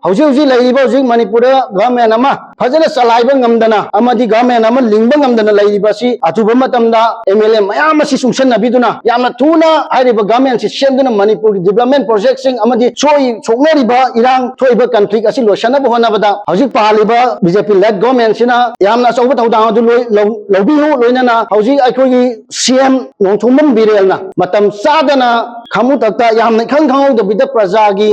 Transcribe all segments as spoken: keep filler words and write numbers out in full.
ꯍꯧꯖꯤꯛ ꯍꯧꯖꯤꯛ ꯂꯩꯔꯤꯕ ꯍꯧꯖꯤꯛ ꯃꯅꯤꯄꯨꯔꯗ ꯒꯚꯔꯟꯃꯦꯟ ꯑꯃ ꯐꯖꯅ ꯆꯂꯥꯏꯕ ꯉꯝꯗꯅ ꯑꯃꯗꯤ ꯒꯚꯔꯟꯃꯦꯟ ꯑꯃ ꯂꯤꯡꯕ ꯉꯝꯗꯅ ꯂꯩꯔꯤꯕ ꯑꯁꯤ ꯑꯊꯨꯕ ꯃꯇꯝꯗ ꯑꯦꯝ ꯑꯦꯜ ꯑꯦ ꯃꯌꯥꯝ ꯑꯁꯤ ꯆꯨꯡꯁꯤꯟꯅꯕꯤꯗꯨꯅ ꯌꯥꯝꯅ ꯊꯨꯅ ꯍꯥꯏꯔꯤꯕ ꯒꯚꯔꯟꯃꯦꯟꯁꯤ ꯁꯦꯝꯗꯨꯅ ꯃꯅꯤꯄꯨꯔꯒꯤ ꯗꯤꯕ꯭ꯂꯞꯃꯦꯟ ꯄ꯭ꯔꯣꯖꯦꯛꯁꯤꯡ ꯑꯃꯗꯤ ꯁꯣꯛꯏ ꯁꯣꯛꯅꯔꯤꯕ ꯏꯔꯥꯡ ꯊꯣꯛꯏꯕ ꯀꯟꯐ꯭ꯂꯤꯛ ꯑꯁꯤ ꯂꯣꯏꯁꯤꯟꯅꯕ ꯍꯣꯠꯅꯕꯗ ꯍꯧꯖꯤꯛ ꯄꯥꯜꯂꯤꯕ ꯕꯤ ꯖꯦ ꯄꯤ ꯂꯦꯗ ꯒꯚꯔꯟꯃꯦꯟꯁꯤꯅ ꯌꯥꯝꯅ ꯑꯆꯧꯕ ꯊꯧꯗꯥꯡ ꯑꯗꯨ ꯂꯣꯏ- ꯂꯧ- ꯂꯧꯕꯤꯌꯨ꯫ ꯂꯣꯏꯅꯅ ꯍꯧꯖꯤꯛ ꯑꯩꯈꯣꯏꯒꯤ ꯁꯤ ꯑꯦꯝ ꯅꯣꯡꯊꯣꯝꯕꯝ ꯕꯤꯔꯦꯟꯅ ꯃꯇꯝ ꯆꯥꯗꯅ ꯈꯥꯃꯨ ꯊꯛꯇ ꯌꯥꯝꯅ ꯏꯈꯪ ꯈꯪꯍꯧꯗꯕꯤꯗ ꯄ꯭ꯔꯖꯥꯒꯤ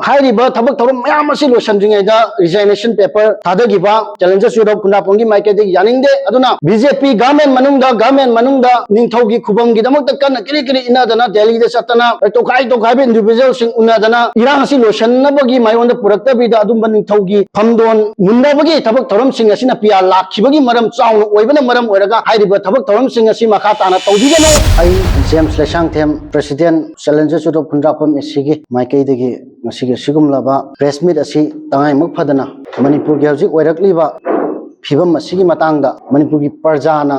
ꯍꯥꯏꯔꯤꯕ ꯊꯕꯛ ꯊꯧꯔꯝ ꯃꯌꯥꯝ ꯑꯁꯤ ꯂꯣꯏꯁꯤꯟꯗ꯭ꯔꯤꯉꯩꯗ ꯔꯤꯖꯥꯏꯅꯦꯁꯟ ꯄꯦꯄꯔ ꯊꯥꯗꯈꯤꯕ ꯆꯦꯂꯦꯟꯖꯔ ꯆꯨꯔꯣꯞ ꯈꯨꯟꯗ꯭ꯔꯥꯛꯄꯝꯒꯤ ꯃꯥꯏꯀꯩꯗꯒꯤ ꯌꯥꯅꯤꯡꯗꯦ꯫ ꯑꯗꯨꯅ ꯕꯤ ꯖꯦ ꯄꯤ ꯒꯚꯔꯟꯃꯦꯟ ꯃꯅꯨꯡꯗ, ꯒꯚꯔꯟꯃꯦꯟ ꯃꯅꯨꯡꯗ ꯅꯤꯡꯊꯧꯒꯤ ꯈꯨꯕꯝꯒꯤꯗꯃꯛꯇ ꯀꯟꯅ ꯀꯤꯔꯤ ꯀꯤꯔꯤ ꯏꯟꯅꯗꯅ ꯗꯦꯜꯂꯤꯗ ꯆꯠꯇꯅ ꯇꯣꯈꯥꯏ ꯇꯣꯈꯥꯏꯕ ꯏꯟꯗꯤꯚꯤꯖꯨꯋꯦꯜꯁꯤꯡ ꯎꯅꯗꯅ ꯏꯔꯥꯡ ꯑꯁꯤ ꯂꯣꯏꯁꯤꯟꯅꯕꯒꯤ ꯃꯥꯏꯑꯣꯟꯗ ꯄꯨꯔꯛꯇꯕꯤꯗ ꯑꯗꯨꯝꯕ ꯅꯤꯡꯊꯧꯒꯤ ꯐꯝꯗꯣꯟ ꯃꯨꯟꯅꯕꯒꯤ ꯊꯕꯛ ꯊꯧꯔꯝꯁꯤꯡ ꯑꯁꯤꯅ ꯄꯤꯌꯥ ꯂꯥꯛꯈꯤꯕꯒꯤ ꯃꯔꯝ ꯆꯥꯎꯅ ꯑꯣꯏꯕꯅ ꯃꯔꯝ ꯑꯣꯏꯔꯒ ꯍꯥꯏꯔꯤꯕ ꯊꯕꯛ ꯊꯧꯔꯝꯁꯤꯡ ꯑꯁꯤ ꯃꯈꯥ ꯇꯥꯅ ꯇꯧꯕꯤꯒꯅꯨ꯫ ꯑꯩ ꯖꯦꯝꯁ ꯂꯩꯁꯥꯡꯊꯦꯝ, ꯄ꯭ꯔꯦꯁꯤꯗꯦꯟ ꯆꯦꯂꯦꯟꯖꯔ ꯆꯨꯔꯣꯞ ꯈꯨꯟꯗ꯭ꯔꯥꯛꯄꯝ ꯑꯦ ꯁꯤꯒꯤ ꯃꯥꯏꯀꯩꯗꯒꯤ ꯉꯁꯤꯒꯤ ꯑꯁꯤꯒꯨꯝꯂꯕ ꯄ꯭ꯔꯦꯁ ꯃꯤꯠ ꯑꯁꯤ ꯇꯉꯥꯏꯃꯛ ꯐꯗꯅ ꯃꯅꯤꯄꯨꯔꯒꯤ ꯍꯧꯖꯤꯛ ꯑꯣꯏꯔꯛꯂꯤꯕ ꯐꯤꯕꯝ ꯑꯁꯤꯒꯤ ꯃꯇꯥꯡꯗ ꯃꯅꯤꯄꯨꯔꯒꯤ ꯄ꯭ꯔꯖꯥꯅ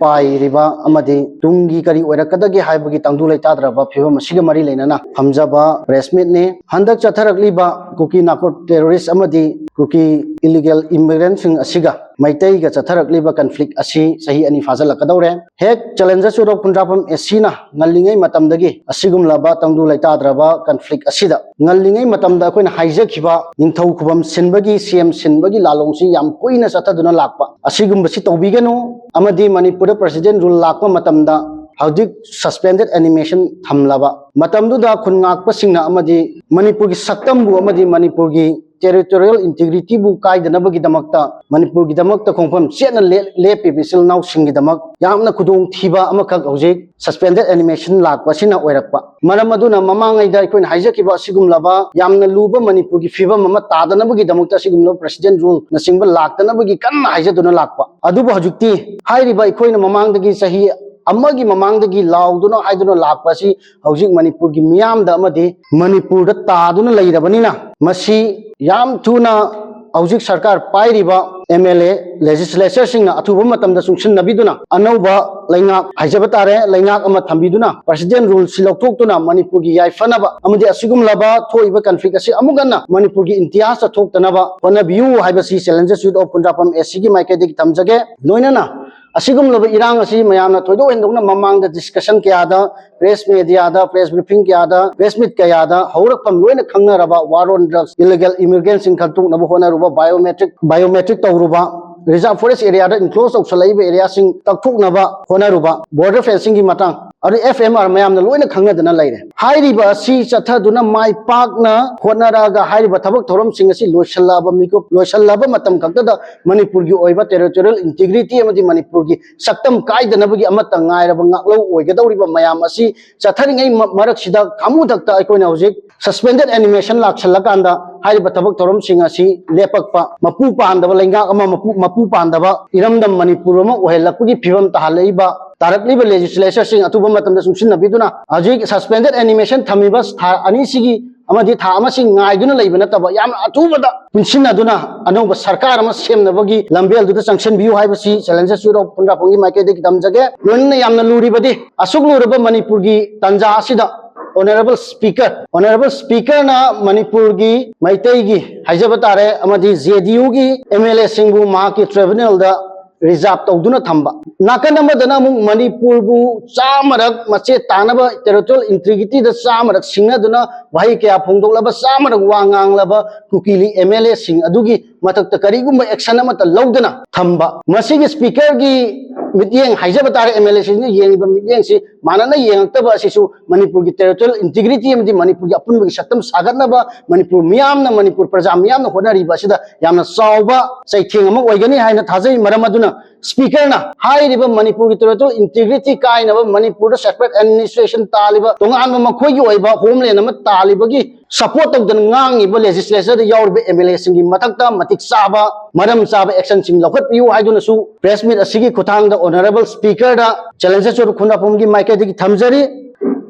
ꯃꯤꯄꯥꯏꯔꯤꯕ ꯑꯃꯗꯤ ꯇꯨꯡꯒꯤ ꯀꯔꯤ ꯑꯣꯏꯔꯛꯀꯗꯒꯦ ꯍꯥꯏꯕꯒꯤ ꯇꯪꯗꯨ ꯂꯩꯇꯥꯗ꯭ꯔꯕ ꯐꯤꯕꯝ ꯑꯁꯤꯒ ꯃꯔꯤ ꯂꯩꯅꯅ ꯐꯝꯖꯕ ꯄ꯭ꯔꯦꯁ ꯃꯤꯠꯅꯤ꯫ ꯍꯟꯗꯛ ꯆꯠꯊꯔꯛꯂꯤꯕ ꯀꯨꯀꯤ ꯅꯥꯔꯀꯣ ꯇꯦꯔꯣꯔꯤꯁ ꯑꯃꯗꯤ ꯀꯨꯀꯤ ꯏꯂꯤꯒꯦꯜ ꯏꯃꯤꯒ꯭ꯔꯦꯟꯠꯁꯤꯡ ꯑꯁꯤꯒ ꯃꯩꯇꯩꯒ ꯆꯠꯊꯔꯛꯂꯤꯕ ꯀꯟꯐ꯭ꯂꯤꯛ ꯑꯁꯤ ꯆꯍꯤ ꯑꯅꯤ ꯐꯥꯖꯤꯜꯂꯛꯀꯗꯧꯔꯦ꯫ ꯍꯦꯛ ꯆꯦꯂꯦꯟꯖꯔ ꯆꯨꯔꯣꯞ ꯈꯨꯟꯗ꯭ꯔꯥꯛꯄꯝ ꯑꯦ ꯁꯤꯅ ꯉꯜꯂꯤꯉꯩ ꯃꯇꯝꯗꯒꯤ ꯑꯁꯤꯒꯨꯝꯂꯕ ꯇꯪꯗꯨ ꯂꯩꯇꯥꯗ꯭ꯔꯕ ꯀꯟꯐ꯭ꯂꯤꯛ ꯑꯁꯤꯗ ꯉꯜꯂꯤꯉꯩ ꯃꯇꯝꯗ ꯑꯩꯈꯣꯏꯅ ꯍꯥꯏꯖꯈꯤꯕ ꯅꯤꯡꯊꯧ ꯈꯨꯕꯝ ꯁꯤꯟꯕꯒꯤ, ꯁꯤ ꯑꯦꯝ ꯁꯤꯟꯕꯒꯤ ꯂꯥꯂꯣꯡꯁꯤ ꯌꯥꯝ ꯀꯨꯏꯅ ꯆꯠꯊꯗꯨꯅ ꯂꯥꯛꯄ ꯑꯁꯤꯒꯨꯝꯕꯁꯤ ꯇꯧꯕꯤꯒꯅꯨ꯫ ꯑꯃꯗꯤ ꯃꯅꯤꯄꯨꯔꯗ ꯄ꯭ꯔꯦꯁꯤꯗꯦꯟ ꯔꯨꯜ ꯂꯥꯛꯄ ꯃꯇꯝꯗ ꯍꯧꯖꯤꯛ ꯁꯁꯄꯦꯟꯗꯦꯗ ꯑꯦꯅꯤꯃꯦꯁꯟ ꯊꯝꯂꯕ ꯃꯇꯝꯗꯨꯗ ꯈꯨꯟ ꯉꯥꯛꯄꯁꯤꯡꯅ ꯑꯃꯗꯤ ꯃꯅꯤꯄꯨꯔꯒꯤ ꯁꯛꯇꯝꯕꯨ ꯑꯃꯗꯤ ꯃꯅꯤꯄꯨꯔꯒꯤ ꯇꯦꯔꯤꯇꯣꯔꯤꯌꯦꯜ ꯏꯟꯇꯤꯒ꯭ꯔꯤꯇꯤꯕꯨ ꯀꯥꯏꯗꯅꯕꯒꯤꯗꯃꯛꯇ ꯃꯅꯤꯄꯨꯔꯒꯤꯗꯃꯛꯇ ꯈꯣꯡꯐꯝ ꯆꯦꯠꯅ ꯂꯦꯞ- ꯂꯦꯞꯄꯤꯕ ꯏꯆꯤꯜ ꯏꯅꯥꯎꯁꯤꯡꯒꯤꯗꯃꯛ ꯌꯥꯝꯅ ꯈꯨꯗꯣꯡꯊꯤꯕ ꯑꯃꯈꯛ ꯍꯧꯖꯤꯛ ꯁꯁꯄꯦꯟꯗꯦꯗ ꯑꯦꯅꯤꯃꯦꯁꯟ ꯂꯥꯛꯄ ꯑꯁꯤꯅ ꯑꯣꯏꯔꯛꯄ꯫ ꯃꯔꯝ ꯑꯗꯨꯅ ꯃꯃꯥꯡꯉꯩꯗ ꯑꯩꯈꯣꯏꯅ ꯍꯥꯏꯖꯈꯤꯕ ꯑꯁꯤꯒꯨꯝꯂꯕ ꯌꯥꯝꯅ ꯂꯨꯕ ꯃꯅꯤꯄꯨꯔꯒꯤ ꯐꯤꯕꯝ ꯑꯃ ꯇꯥꯗꯅꯕꯒꯤꯗꯃꯛꯇ ꯑꯁꯤꯒꯨꯝꯂꯕ ꯄ꯭ꯔꯦꯁꯤꯗꯦꯟ ꯔꯨꯜꯅꯆꯤꯡꯕ ꯂꯥꯛꯇꯅꯕꯒꯤ ꯀꯟꯅ ꯍꯥꯏꯖꯗꯨꯅ ꯂꯥꯛꯄ꯫ ꯑꯗꯨꯕꯨ ꯍꯧꯖꯤꯛꯇꯤ ꯍꯥꯏꯔꯤꯕ ꯑꯩꯈꯣꯏꯅ ꯃꯃꯥꯡꯗꯒꯤ ꯆꯍꯤ ꯑꯃꯒꯤ ꯃꯃꯥꯡꯗꯒꯤ ꯂꯥꯎꯗꯨꯅ ꯍꯥꯏꯗꯨꯅ ꯂꯥꯛꯄ ꯑꯁꯤ ꯍꯧꯖꯤꯛ ꯃꯅꯤꯄꯨꯔꯒꯤ ꯃꯤꯌꯥꯝꯗ ꯑꯃꯗꯤ ꯃꯅꯤꯄꯨꯔꯗ ꯇꯥꯗꯨꯅ ꯂꯩꯔꯕꯅꯤꯅ ꯃꯁꯤ ꯌꯥꯝ ꯊꯨꯅ ꯍꯧꯖꯤꯛ ꯁꯔꯀꯥꯔ ꯄꯥꯏꯔꯤꯕ ꯑꯦꯝ ꯑꯦꯜ ꯑꯦ, ꯂꯦꯖꯤꯁꯂꯦꯆꯔꯁꯤꯡꯅ ꯑꯊꯨꯕ ꯃꯇꯝꯗ ꯆꯨꯡꯁꯤꯟꯅꯕꯤꯗꯨꯅ ꯑꯅꯧꯕ ꯂꯩꯉꯥꯛ ꯍꯥꯏꯖꯕ ꯇꯥꯔꯦ, ꯂꯩꯉꯥꯛ ꯑꯃ ꯊꯝꯕꯤꯗꯨꯅ ꯄ꯭ꯔꯦꯁꯤꯗꯦꯟ ꯔꯨꯜꯁꯤ ꯂꯧꯊꯣꯛꯇꯨꯅ ꯃꯅꯤꯄꯨꯔꯒꯤ ꯌꯥꯏꯐꯅꯕ ꯑꯃꯗꯤ ꯑꯁꯤꯒꯨꯝꯂꯕ ꯊꯣꯛꯏꯕ ꯀꯟꯐ꯭ꯂꯤꯛ ꯑꯁꯤ ꯑꯃꯨꯛ ꯍꯟꯅ ꯃꯅꯤꯄꯨꯔꯒꯤ ꯏꯇꯤꯍꯥꯁꯇ ꯊꯣꯛꯇꯅꯕ ꯍꯣꯠꯅꯕꯤꯌꯨ ꯍꯥꯏꯕꯁꯤ ꯆꯦꯂꯦꯟꯖꯔꯁ ꯌꯨꯠ ꯑꯣꯐ ꯈꯨꯟꯗ꯭ꯔꯥꯛꯄꯝ ꯑꯦꯁ ꯁꯤꯒꯤ ꯃꯥꯏꯀꯩꯗꯒꯤ ꯊꯝꯖꯒꯦ꯫ ꯂꯣꯏꯅꯅ ꯑꯁꯤꯒꯨꯝꯂꯕ ꯏꯔꯥꯡ ꯑꯁꯤ ꯃꯌꯥꯝꯅ ꯊꯣꯏꯗꯣꯛ ꯍꯦꯟꯗꯣꯛꯅ ꯃꯃꯥꯡꯗ ꯗꯤꯁꯀꯁꯟ ꯀꯌꯥꯗ, ꯄ꯭ꯔꯦꯁ ꯃꯦꯗꯤꯌꯥꯗ, ꯄ꯭ꯔꯦꯁ ꯕ꯭ꯔꯤꯐꯤꯡ ꯀꯌꯥꯗ, ꯄ꯭ꯔꯦꯁ ꯃꯤꯠ ꯀꯌꯥꯗ ꯍꯧꯔꯛꯐꯝ ꯂꯣꯏꯅ ꯈꯪꯅꯔꯕ ꯋꯥꯔ ꯑꯣꯟ ꯗ꯭ꯔꯒꯁ, ꯏꯂꯤꯒꯦꯜ ꯏꯃꯤꯒ꯭ꯔꯦꯟꯁꯤꯡ ꯈꯟꯇꯣꯛꯅꯕ ꯍꯣꯠꯅꯔꯨꯕ, ꯕꯥꯏꯑꯣꯃꯦꯇ꯭ꯔꯤꯛ ꯕꯥꯏꯑꯣꯃꯦꯇ꯭ꯔꯤꯛ ꯇꯧꯔꯨꯕ, ꯔꯤꯖꯥꯔꯚ ꯐꯣꯔꯦꯁ ꯑꯦꯔꯤꯌꯥꯗ ꯏꯟꯀ꯭ꯂꯣꯖ ꯇꯧꯁꯜꯂꯛꯏꯕ ꯑꯦꯔꯤꯌꯥꯁꯤꯡ ꯀꯛꯊꯣꯛꯅꯕ ꯍꯣꯠꯅꯔꯨꯕ, ꯕꯣꯔꯗꯔ ꯐꯦꯟꯁꯤꯡꯒꯤ ꯃꯇꯥꯡ, ꯑꯗꯨ ꯑꯦꯐ ꯑꯦꯝ ꯑꯥꯔ ꯃꯌꯥꯝꯅ ꯂꯣꯏꯅ ꯈꯪꯅꯗꯅ ꯂꯩꯔꯦ꯫ ꯍꯥꯏꯔꯤꯕ ꯑꯁꯤ ꯆꯠꯊꯗꯨꯅ ꯃꯥꯏ ꯄꯥꯛꯅ ꯍꯣꯠꯅꯔꯛꯑꯒ ꯍꯥꯏꯔꯤꯕ ꯊꯕꯛ ꯊꯧꯔꯝꯁꯤꯡ ꯑꯁꯤ ꯂꯣꯏꯁꯤꯜꯂꯛꯑꯕ ꯃꯤꯀꯨꯞ, ꯂꯣꯏꯁꯤꯜꯂꯛꯑꯕ ꯃꯇꯝ ꯈꯛꯇꯗ ꯃꯅꯤꯄꯨꯔꯒꯤ ꯑꯣꯏꯕ ꯇꯦꯔꯤꯇꯣꯔꯤꯌꯦꯜ ꯏꯟꯇꯤꯒ꯭ꯔꯤꯇꯤ ꯑꯃꯗꯤ ꯃꯅꯤꯄꯨꯔꯒꯤ ꯁꯛꯇꯝ ꯀꯥꯏꯗꯅꯕꯒꯤ ꯑꯃꯠꯇ ꯉꯥꯏꯔꯕ ꯉꯥꯛꯂꯧ ꯑꯣꯏꯒꯗꯧꯔꯤꯕ ꯃꯌꯥꯝ ꯑꯁꯤ ꯆꯠꯊꯔꯤꯉꯩ ꯃ-, ꯃꯔꯛꯁꯤꯗ ꯈꯥꯃꯨꯊꯛꯇ ꯑꯩꯈꯣꯏꯅ ꯍꯧꯖꯤꯛ ꯁꯁꯄꯦꯟꯗꯦꯗ ꯑꯦꯅꯤꯃꯦꯁꯟ ꯂꯥꯛꯁꯜꯂꯀꯥꯟꯗ ꯍꯥꯏꯔꯤꯕ ꯊꯕꯛ ꯊꯧꯔꯝꯁꯤꯡ ꯑꯁꯤ ꯂꯦꯞꯄꯛꯄ, ꯃꯄꯨ ꯄꯥꯟꯗꯕ ꯂꯩꯉꯥꯛ ꯑꯃ, ꯃꯄꯨ, ꯃꯄꯨ ꯄꯥꯟꯗꯕ ꯏꯔꯝꯗꯝ ꯃꯅꯤꯄꯨꯔ ꯑꯃ ꯑꯣꯏꯍꯜꯂꯛꯄꯒꯤ ꯐꯤꯕꯝ ꯇꯥꯍꯜꯂꯛꯏꯕ ꯇꯥꯔꯛꯂꯤꯕ ꯂꯦꯖꯤꯁꯂꯦꯆꯔꯁꯤꯡ ꯑꯊꯨꯕ ꯃꯇꯝꯗ ꯆꯨꯡꯁꯤꯟꯅꯕꯤꯗꯨꯅ ꯍꯧꯖꯤꯛ ꯁꯁꯄꯦꯟꯗꯦꯗ ꯑꯦꯅꯤꯃꯦꯁꯟ ꯊꯝꯃꯤꯕ ꯊꯥ ꯑꯅꯤꯁꯤꯒꯤ ꯑꯃꯗꯤ ꯊꯥ ꯑꯃꯁꯤ ꯉꯥꯏꯗꯨꯅ ꯂꯩꯕ ꯅꯠꯇꯕ ꯌꯥꯝꯅ ꯑꯊꯨꯕꯗ ꯄꯨꯟꯁꯤꯟꯅꯗꯨꯅ ꯑꯅꯧꯕ ꯁꯔꯀꯥꯔ ꯑꯃ ꯁꯦꯝꯅꯕꯒꯤ ꯂꯝꯕꯦꯜꯗꯨꯗ ꯆꯪꯁꯤꯟꯕꯤꯌꯨ ꯍꯥꯏꯕꯁꯤ ꯆꯦꯂꯦꯟꯖꯔꯁ ꯌꯨꯠ ꯑꯣꯐ ꯈꯨꯟꯗ꯭ꯔꯥꯛꯄꯝꯒꯤ ꯃꯥꯏꯀꯩꯗꯒꯤ ꯊꯝꯖꯒꯦ꯫ ꯂꯣꯏꯅꯅ ꯌꯥꯝꯅ ꯂꯨꯔꯤꯕꯗꯤ ꯑꯁꯨꯛ ꯂꯨꯔꯕ ꯃꯅꯤꯄꯨꯔꯒꯤ ꯇꯥꯟꯖꯥ ꯑꯁꯤꯗ ꯑꯣꯅꯔꯦꯕꯜ ꯁ꯭ꯄꯤꯀꯔ, ꯑꯣꯅꯔꯦꯕꯜ ꯁ꯭ꯄꯤꯀꯔꯅ ꯃꯅꯤꯄꯨꯔꯒꯤ ꯃꯩꯇꯩꯒꯤ ꯍꯥꯏꯖꯕ ꯇꯥꯔꯦ ꯑꯃꯗꯤ ꯖꯦ ꯗꯤ ꯌꯨꯒꯤ ꯑꯦꯝ ꯑꯦꯜ ꯑꯦꯁꯤꯡꯕꯨ ꯃꯍꯥꯛꯀꯤ ꯇ꯭ꯔꯤꯕ꯭ꯌꯨꯅꯦꯜꯗ ꯔꯤꯖꯥꯔꯚ ꯇꯧꯗꯨꯅ ꯊꯝꯕ꯫ ꯅꯥꯀꯟ ꯑꯃꯗꯅ ꯑꯃꯨꯛ ꯃꯅꯤꯄꯨꯔꯕꯨ ꯆꯥꯃꯔꯛ ꯃꯆꯦꯠ ꯇꯥꯅꯕ ꯇꯦꯔꯤꯇꯣꯔꯤꯌꯦꯜ ꯏꯟꯇꯤꯒ꯭ꯔꯤꯇꯤꯗ ꯆꯥꯃꯔꯛ ꯁꯤꯡꯅꯗꯨꯅ ꯋꯥꯍꯩ ꯀꯌꯥ ꯐꯣꯡꯗꯣꯛꯂꯕ, ꯆꯥꯃꯔꯛ ꯋꯥ ꯉꯥꯡꯂꯕ ꯀꯨꯀꯤꯂꯤ ꯑꯦꯝ ꯑꯦꯜ ꯑꯦꯁꯤꯡ ꯑꯗꯨꯒꯤ ꯃꯊꯛꯇ ꯀꯔꯤꯒꯨꯝꯕ ꯑꯦꯛꯁꯟ ꯑꯃꯠꯇ ꯂꯧꯗꯅ ꯊꯝꯕ꯫ ꯃꯁꯤꯒꯤ ꯁ꯭ꯄꯤꯀꯔꯒꯤ ꯃꯤꯠꯌꯦꯡ ꯍꯥꯏꯖꯕ ꯇꯥꯔꯦ, ꯑꯦꯝ ꯑꯦꯜ ꯑꯦꯁꯤꯡꯅ ꯌꯦꯡꯂꯤꯕ ꯃꯤꯠꯌꯦꯡꯁꯤ ꯃꯥꯟꯅꯅ ꯌꯦꯡꯉꯛꯇꯕ ꯑꯁꯤꯁꯨ ꯃꯅꯤꯄꯨꯔꯒꯤ ꯇꯦꯔꯤꯇꯣꯔꯤꯌꯦꯜ ꯏꯟꯇꯤꯒ꯭ꯔꯤꯇꯤ ꯑꯃꯗꯤ ꯃꯅꯤꯄꯨꯔꯒꯤ ꯑꯄꯨꯟꯕꯒꯤ ꯁꯛꯇꯝ ꯁꯥꯒꯠꯅꯕ ꯃꯅꯤꯄꯨꯔ ꯃꯤꯌꯥꯝꯅ, ꯃꯅꯤꯄꯨꯔ ꯄ꯭ꯔꯖꯥ ꯃꯤꯌꯥꯝꯅ ꯍꯣꯠꯅꯔꯤꯕ ꯑꯁꯤꯗ ꯌꯥꯝꯅ ꯆꯥꯎꯕ ꯆꯩꯊꯦꯡ ꯑꯃ ꯑꯣꯏꯒꯅꯤ ꯍꯥꯏꯅ ꯊꯥꯖꯩ꯫ ꯃꯔꯝ ꯑꯗꯨꯅ ꯁ꯭ꯄꯤꯀꯔꯅ ꯍꯥꯏꯔꯤꯕ ꯃꯅꯤꯄꯨꯔꯒꯤ ꯇꯦꯔꯤꯇꯣꯔꯤꯌꯦꯜ ꯏꯟꯇꯤꯒ꯭ꯔꯤꯇꯤ ꯀꯥꯏꯅꯕ, ꯃꯅꯤꯄꯨꯔꯗ ꯁꯦꯄꯔꯦꯠ ꯑꯦꯗꯃꯤꯅꯤꯁꯇ꯭ꯔꯦꯁꯟ ꯇꯥꯜꯂꯤꯕ, ꯇꯣꯉꯥꯟꯕ ꯃꯈꯣꯏꯒꯤ ꯑꯣꯏꯕ ꯍꯣꯝꯂꯦꯟ ꯑꯃ ꯇꯥꯜꯂꯤꯕꯒꯤ ꯁꯄꯣꯔꯠ ꯇꯧꯗꯅ ꯉꯥꯡꯉꯤꯕ ꯂꯦꯖꯤꯁꯂꯦꯆꯔꯗ ꯌꯥꯎꯔꯤꯕ ꯑꯦꯝ ꯑꯦꯜ ꯑꯦꯁꯤꯡꯒꯤ ꯃꯊꯛꯇ ꯃꯇꯤꯛ ꯆꯥꯕ, ꯃꯔꯝ ꯆꯥꯕ ꯑꯦꯛꯁꯟꯁꯤꯡ ꯂꯧꯈꯠꯄꯤꯌꯨ ꯍꯥꯏꯗꯨꯅꯁꯨ ꯄ꯭ꯔꯦꯁ ꯃꯤꯠ ꯑꯁꯤꯒꯤ ꯈꯨꯠꯊꯥꯡꯗ ꯑꯣꯅꯔꯦꯕꯜ ꯁ꯭ꯄꯤꯀꯔꯗ ꯆꯦꯂꯦꯟꯖꯔꯁ ꯌꯨꯠ ꯑꯣꯐ ꯈꯨꯟꯗ꯭ꯔꯥꯛꯄꯝꯒꯤ ꯃꯥꯏꯀꯩꯗꯒꯤ ꯊꯝꯖꯔꯤ꯫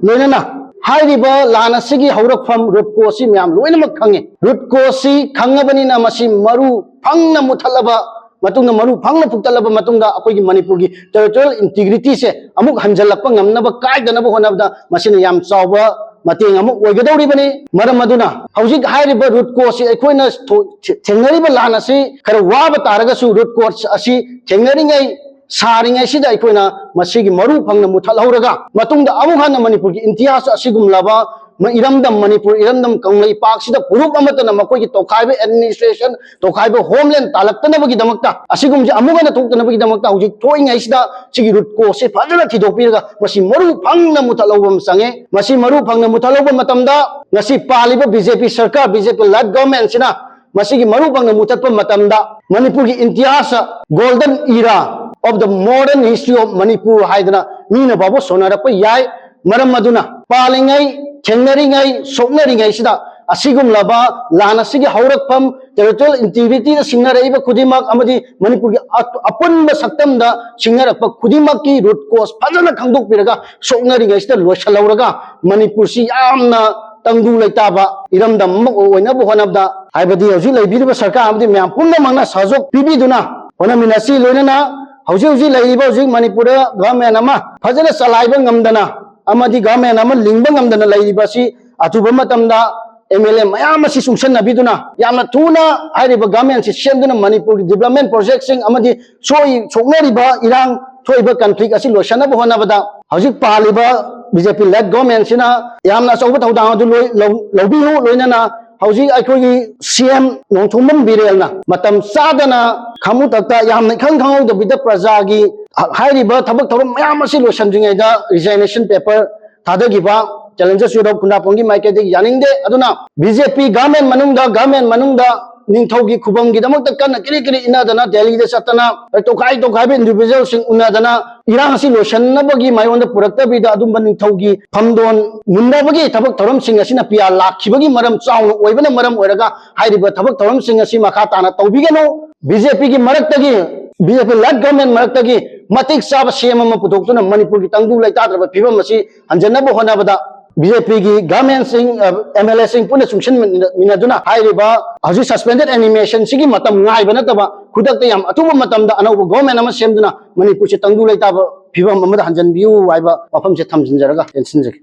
ꯂꯣꯏꯅꯅ ꯍꯥꯏꯔꯤꯕ ꯂꯥꯟ ꯑꯁꯤꯒꯤ ꯍꯧꯔꯛꯐꯝ root cause ꯁꯤ ꯃꯌꯥꯝ ꯂꯣꯏꯅꯃꯛ ꯈꯪꯉꯤ꯫ Root cause ꯁꯤ ꯈꯪꯉꯕꯅꯤꯅ ꯃꯁꯤ ꯃꯔꯨ ꯐꯪꯅ ꯃꯨꯊꯠꯂꯕ ꯃꯇꯨꯡꯗ, ꯃꯔꯨ ꯐꯪꯅ ꯐꯨꯛꯇꯠꯂꯕ ꯃꯇꯨꯡꯗ ꯑꯩꯈꯣꯏꯒꯤ ꯃꯅꯤꯄꯨꯔꯒꯤ territorial integrity ꯁꯦ ꯑꯃꯨꯛ ꯍꯟꯖꯜꯂꯛꯄ ꯉꯝꯅꯕ, ꯀꯥꯏꯗꯅꯕ ꯍꯣꯠꯅꯕꯗ ꯃꯁꯤꯅ ꯌꯥꯝ ꯆꯥꯎꯕ ꯃꯇꯦꯡ ꯑꯃ ꯑꯣꯏꯒꯗꯧꯔꯤꯕꯅꯤ꯫ ꯃꯔꯝ ꯑꯗꯨꯅ ꯍꯧꯖꯤꯛ ꯍꯥꯏꯔꯤꯕ root cause ꯁꯤ ꯑꯩꯈꯣꯏꯅ ꯊꯣ-, ꯊꯦꯡꯅꯔꯤꯕ ꯂꯥꯟ ꯑꯁꯤ ꯈꯔ ꯋꯥꯕ ꯇꯥꯔꯒꯁꯨ root cause ꯑꯁꯤ ꯊꯦꯡꯅꯔꯤꯉꯩ ꯁꯥꯔꯤꯉꯩꯁꯤꯗ ꯑꯩꯈꯣꯏꯅ ꯃꯁꯤꯒꯤ ꯃꯔꯨ ꯐꯪꯅ ꯃꯨꯊꯠꯍꯧꯔꯒ ꯃꯇꯨꯡꯗ ꯑꯃꯨꯛ ꯍꯟꯅ ꯃꯅꯤꯄꯨꯔꯒꯤ ꯏꯇꯤꯍꯥꯁ ꯑꯁꯤꯒꯨꯝꯂꯕ ꯃ-, ꯏꯔꯝꯗꯝ ꯃꯅꯤꯄꯨꯔ ꯏꯔꯝꯗꯝ ꯀꯪꯂꯩꯄꯥꯛꯁꯤꯗ ꯐꯨꯔꯨꯞ ꯑꯃꯠꯇꯅ ꯃꯈꯣꯏꯒꯤ ꯇꯣꯈꯥꯏꯕ administration, ꯇꯣꯈꯥꯏꯕ homeland ꯇꯥꯜꯂꯛꯇꯅꯕꯒꯤꯗꯃꯛꯇ, ꯑꯁꯤꯒꯨꯝꯕꯁꯤ ꯑꯃꯨꯛ ꯍꯟꯅ ꯊꯣꯛꯇꯅꯕꯒꯤꯗꯃꯛꯇ ꯍꯧꯖꯤꯛ ꯊꯣꯛꯏꯉꯩꯁꯤꯗ ꯁꯤꯒꯤ root cause ꯁꯤ ꯐꯖꯅ ꯊꯤꯗꯣꯛꯄꯤꯔꯒ ꯃꯁꯤ ꯃꯔꯨ ꯐꯪꯅ ꯃꯨꯊꯠꯍꯧꯕ ꯑꯃ ꯆꯪꯉꯦ꯫ ꯃꯁꯤ ꯃꯔꯨ ꯐꯪꯅ ꯃꯨꯊꯠꯍꯧꯕ ꯃꯇꯝꯗ ꯉꯁꯤ ꯄꯥꯜꯂꯤꯕ B J P ꯁꯔꯀꯥꯔ, B J P led government ꯁꯤꯅ ꯃꯁꯤꯒꯤ ꯃꯔꯨ ꯐꯪꯅ ꯃꯨꯊꯠꯄ ꯃꯇꯝꯗ ꯃꯅꯤꯄꯨꯔꯒꯤ ꯏꯇꯤꯍꯥꯁ, golden era of the modern history of Manipur ꯍꯥꯏꯗꯅ ꯃꯤꯅ ꯐꯥꯎꯕ ꯁꯣꯟꯅꯔꯛꯄ ꯌꯥꯏ꯫ ꯃꯔꯝ ꯑꯗꯨꯅ ꯄꯥꯜꯂꯤꯉꯩ, ꯊꯦꯡꯅꯔꯤꯉꯩ, ꯁꯣꯛꯅꯔꯤꯉꯩꯁꯤꯗ ꯑꯁꯤꯒꯨꯝꯂꯕ ꯂꯥꯟ ꯑꯁꯤꯒꯤ ꯍꯧꯔꯛꯐꯝ, territorial integrity ꯗ ꯁꯤꯡꯅꯔꯛꯏꯕ ꯈꯨꯗꯤꯡꯃꯛ ꯑꯃꯗꯤ ꯃꯅꯤꯄꯨꯔꯒꯤ ꯑ-, ꯑꯄꯨꯟꯕ ꯁꯛꯇꯝꯗ ꯁꯤꯡꯅꯔꯛꯄ ꯈꯨꯗꯤꯡꯃꯛꯀꯤ root cause ꯐꯖꯅ ꯈꯪꯗꯣꯛꯄꯤꯔꯒ ꯁꯣꯛꯅꯔꯤꯉꯩꯁꯤꯗ ꯂꯣꯏꯁꯤꯜꯍꯧꯔꯒ ꯃꯅꯤꯄꯨꯔꯁꯤ ꯌꯥꯝꯅ ꯇꯪꯗꯨ ꯂꯩꯇꯥꯕ ꯏꯔꯝꯗꯝ ꯑꯃ ꯑꯣꯏꯅꯕ ꯍꯣꯠꯅꯕꯗ, ꯍꯥꯏꯕꯗꯤ ꯍꯧꯖꯤꯛ ꯂꯩꯕꯤꯔꯤꯕ ꯁꯔꯀꯥꯔ ꯑꯃꯗꯤ ꯃꯌꯥꯝ ꯄꯨꯝꯅꯃꯛꯅ ꯁꯍꯖꯣꯛ ꯄꯤꯕꯤꯗꯨꯅ ꯍꯣꯠꯅꯃꯤꯟꯅꯁꯤ꯫ ꯂꯣꯏꯅꯅ ꯍꯧꯖꯤꯛ ꯍꯧꯖꯤꯛ ꯂꯩꯔꯤꯕ ꯍꯧꯖꯤꯛ ꯃꯅꯤꯄꯨꯔꯗ government ꯑꯃ ꯐꯖꯅ ꯆꯂꯥꯏꯕ ꯉꯝꯗꯅ ꯑꯃꯗꯤ government ꯑꯃ ꯂꯤꯡꯕ ꯉꯝꯗꯅ ꯂꯩꯔꯤꯕ ꯑꯁꯤ ꯑꯊꯨꯕ ꯃꯇꯝꯗ M L A ꯃꯌꯥꯝ ꯑꯁꯤ ꯆꯨꯡꯁꯤꯟꯅꯕꯤꯗꯨꯅ ꯌꯥꯝꯅ ꯊꯨꯅ ꯍꯥꯏꯔꯤꯕ government ꯁꯤ ꯁꯦꯝꯗꯨꯅ ꯃꯅꯤꯄꯨꯔꯒꯤ development project ꯁꯤꯡ ꯑꯃꯗꯤ ꯁꯣꯏ-, ꯁꯣꯛꯅꯔꯤꯕ ꯏꯔꯥꯡ ꯊꯣꯛꯏꯕ conflict ꯑꯁꯤ ꯂꯣꯏꯁꯤꯟꯅꯕ ꯍꯣꯠꯅꯕꯗ ꯍꯧꯖꯤꯛ ꯄꯥꯜꯂꯤꯕ B J P led government ꯁꯤꯅ ꯌꯥꯝꯅ ꯑꯆꯧꯕ ꯊꯧꯗꯥꯡ ꯑꯗꯨ ꯂꯣꯏ-, ꯂꯧ-, ꯂꯧꯕꯤꯌꯨ꯫ ꯂꯣꯏꯅꯅ ꯍꯧꯖꯤꯛ ꯑꯩꯈꯣꯏꯒꯤ C M ꯅꯣꯡꯊꯣꯝꯕꯝ ꯕꯤꯔꯦꯟꯅ ꯃꯇꯝ ꯆꯥꯗꯅ ꯈꯪꯉꯨꯊꯛꯇ ꯌꯥꯝꯅ ꯏꯈꯪ ꯈꯪꯍꯧꯗꯕꯤꯗ ꯄ꯭ꯔꯖꯥꯒꯤ ꯍꯥꯏꯔꯤꯕ ꯊꯕꯛ ꯊꯧꯔꯝ ꯃꯌꯥꯝ ꯑꯁꯤ ꯂꯣꯏꯁꯤꯟꯗ꯭ꯔꯤꯉꯩꯗ resignation paper ꯊꯥꯗꯈꯤꯕ challenges ꯌꯨꯔꯣꯞ ꯈꯨꯟꯗ꯭ꯔꯥꯛꯄꯝꯒꯤ ꯃꯥꯏꯀꯩꯗꯒꯤ ꯌꯥꯅꯤꯡꯗꯦ꯫ ꯑꯗꯨꯅ B J P government ꯃꯅꯨꯡꯗ, government ꯃꯅꯨꯡꯗ ꯅꯤꯡꯊꯧꯒꯤ ꯈꯨꯕꯝꯒꯤꯗꯃꯛꯇ ꯀꯟꯅ ꯀꯤꯔꯤ ꯀꯤꯔꯤ ꯏꯟꯅꯗꯅ ꯗꯦꯜꯂꯤꯗ ꯆꯠꯇꯅ ꯇꯣꯈꯥꯏ ꯇꯣꯈꯥꯏꯕ individual ꯁꯤꯡ ꯎꯅꯗꯅ ꯏꯔꯥꯡ ꯑꯁꯤ ꯂꯣꯏꯁꯤꯟꯅꯕꯒꯤ ꯃꯥꯏꯑꯣꯟꯗ ꯄꯨꯔꯛꯇꯕꯤꯗ ꯑꯗꯨꯝꯕ ꯅꯤꯡꯊꯧꯒꯤ ꯐꯝꯗꯣꯟ ꯃꯨꯟꯅꯕꯒꯤ ꯊꯕꯛ ꯊꯧꯔꯝꯁꯤꯡ ꯑꯁꯤꯅ ꯄꯤꯌꯥ ꯂꯥꯛꯈꯤꯕꯒꯤ ꯃꯔꯝ ꯆꯥꯎꯅ ꯑꯣꯏꯕꯅ ꯃꯔꯝ ꯑꯣꯏꯔꯒ ꯍꯥꯏꯔꯤꯕ ꯊꯕꯛ ꯊꯧꯔꯝꯁꯤꯡ ꯑꯁꯤ ꯃꯈꯥ ꯇꯥꯅ ꯇꯧꯕꯤꯒꯅꯨ꯫ B J P ꯒꯤ ꯃꯔꯛꯇꯒꯤ, B J P led government ꯃꯔꯛꯇꯒꯤ ꯃꯇꯤꯛ ꯆꯥꯕ C M ꯑꯃ ꯄꯨꯊꯣꯛꯇꯨꯅ ꯃꯅꯤꯄꯨꯔꯒꯤ ꯇꯪꯗꯨ ꯂꯩꯇꯥꯗ꯭ꯔꯕ ꯐꯤꯕꯝ ꯑꯁꯤ ꯍꯟꯖꯟꯅꯕ ꯍꯣꯠꯅꯕꯗ ꯕꯤ ꯖꯦ ꯄꯤꯒꯤ ꯒꯚꯔꯟꯃꯦꯟꯁꯤꯡ, ꯑꯦꯝ ꯑꯦꯜ ꯑꯦꯁꯤꯡ ꯄꯨꯟꯅ ꯆꯨꯡꯁꯤꯟꯃꯤꯟꯅꯗꯨꯅ ꯍꯥꯏꯔꯤꯕ ꯍꯧꯖꯤꯛ suspended animationꯁꯤꯒꯤ ꯃꯇꯝ ꯉꯥꯏꯕ ꯅꯠꯇꯕ, ꯈꯨꯗꯛꯇ ꯌꯥꯝ ꯑꯊꯨꯕ ꯃꯇꯝꯗ ꯑꯅꯧꯕ ꯒꯣꯚꯔꯟꯃꯦꯟ ꯑꯃ ꯁꯦꯝꯗꯨꯅ ꯃꯅꯤꯄꯨꯔꯁꯦ ꯇꯪꯗꯨ ꯂꯩꯇꯥꯕ ꯐꯤꯕꯝ ꯑꯃꯗ ꯍꯟꯖꯤꯟꯕꯤꯌꯨ ꯍꯥꯏꯕ ꯋꯥꯐꯝꯁꯦ ꯊꯝꯖꯤꯟꯖꯔꯒ ꯇꯦꯟꯁꯤꯟꯖꯒꯦ꯫